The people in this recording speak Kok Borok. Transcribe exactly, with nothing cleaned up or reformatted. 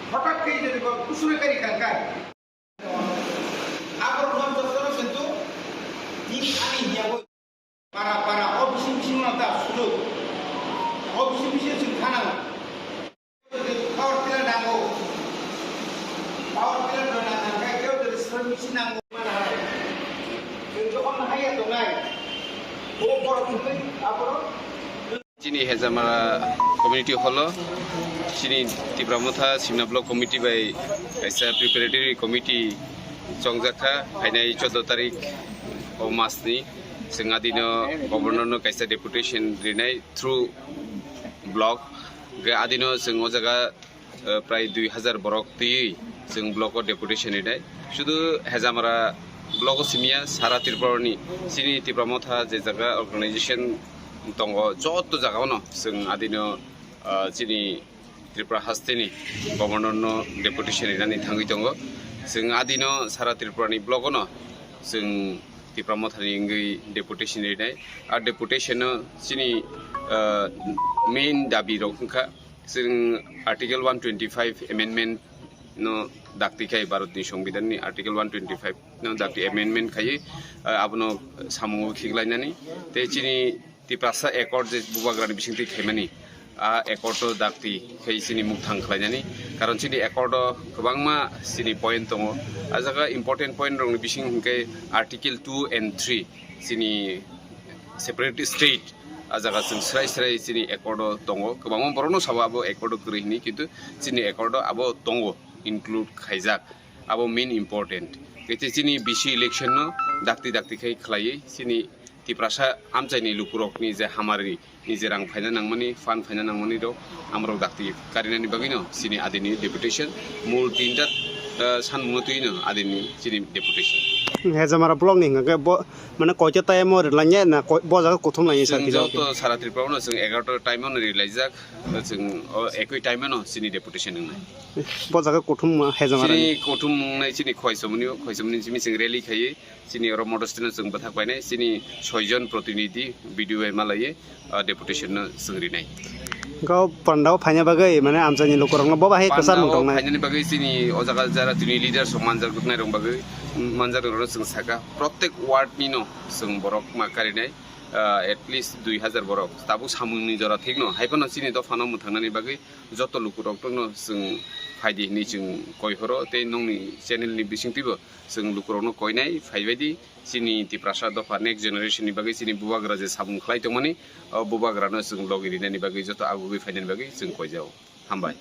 Hothat khe jodi bo kusuri kari kangkar. Abor non jotoro kintu ni ani hiya bo. Para para o bising bising no ta sulu. O bising bising sing khana. Power tiller nango. Power tiller no nang nang kai keu dari sir machine nango mana hai. Keu jokon haya to nai. O bor tu kai abor. Chini Hejamara community hall o chini Tipra Motha Simna Block Committee bai kaisa preparatory committee chongjak kha, phainai choudo tarik o mas ni. Chwng adino governor no kaisa deputation rinai through block. Hwnkhe adino chwng o jaga, eh, prai dui hazar borok twiwi chwng block o deputation rinai. Sudu Hejamara block o simiya sara Tripura ni chini Tipra Motha je jaga organization tongo, joto jaga ono chwng adino, ah, chini Tripura hasteni governor no deputation rinani thangwi tongo. Chwng adino sara Tripura ni block ono chwng Tipra Motha ni wngwi deputation rinai. A deputation no chini, ah, main dabi rok wngkha chwng Article one twenty-five amendment no dakti khai Bharat ni Songbidan ni Article one twenty-five no dakti amendment khai, ah, abono samungo khiklainani tei chini Tiprasa accord je bubagrani bisingtwi khaimani, a accord o dakti khai chini mukthang khlainani, karon chini accord o kwbangma chini point tongo. A jaga important point rokni bising hwnkhe Article two and three chini separate state, a jaga chwng srai srai chini accord o tongo. Kwbangma borokno sabo abo accord o kwrwi hwnwi, kintu chini accord o abo tongo, include khaijak. Abo main important. Kaisa chini B C election no dakti dakti khai khlaiwi chini Tiprasa amchaini lukurokni je hamari ni je rang phaina nangmani, fund phaina nangmani rok amrok dakti karinani bagwi no chini adini deputation mul tinta, eh, sanmungno twi no adini chini deputation. Hejamara block ni hwnka khe bo, mane koita time o rilangya na koi-, bo jaga kuthum langya sir? Chwng kisa joto sara Tripura no chwng egaroh ta time o no rilaijak, chwng o ekoi time o no chini deputation wngnai. Bo jaga kuthum Hejamara ni? Chini kuthum wngnai chini Khoisamuni o, Khoisamuni simi chwng rally khaiwi chini oro motor stand o chwng bwthak painai, chini soijon protinidhi B D O bai malaiwi, ah, deputation no chwng rinai. Hwnkhe o panda o phaina bagwi, mane, amchaini lukurokno bo bahai kwchar mung tongnai. Phainani bagwi chini o jaga jara tini leaders rok manjak rwknai rok bagwi, manjak rok chwng saka, protek ward ni no chwng borok ma karinai, ah, at least dui hazar borok tabuk samungni jora thik no, hai phano chini dopha no mwthangnani bagwi joto lukurok no chwng phaidi hinwi chwng koi horo tei nokni channel ni bisingtwibo chwng lukurokno koinai phaibaidi chini Tiprasa dopha next generation ni bagwi chini bubagra je samung khlai tongmani, o bubagrano chwng logi rinani bagwi joto agugwi phainani bagwi chwng koijao. Hambai.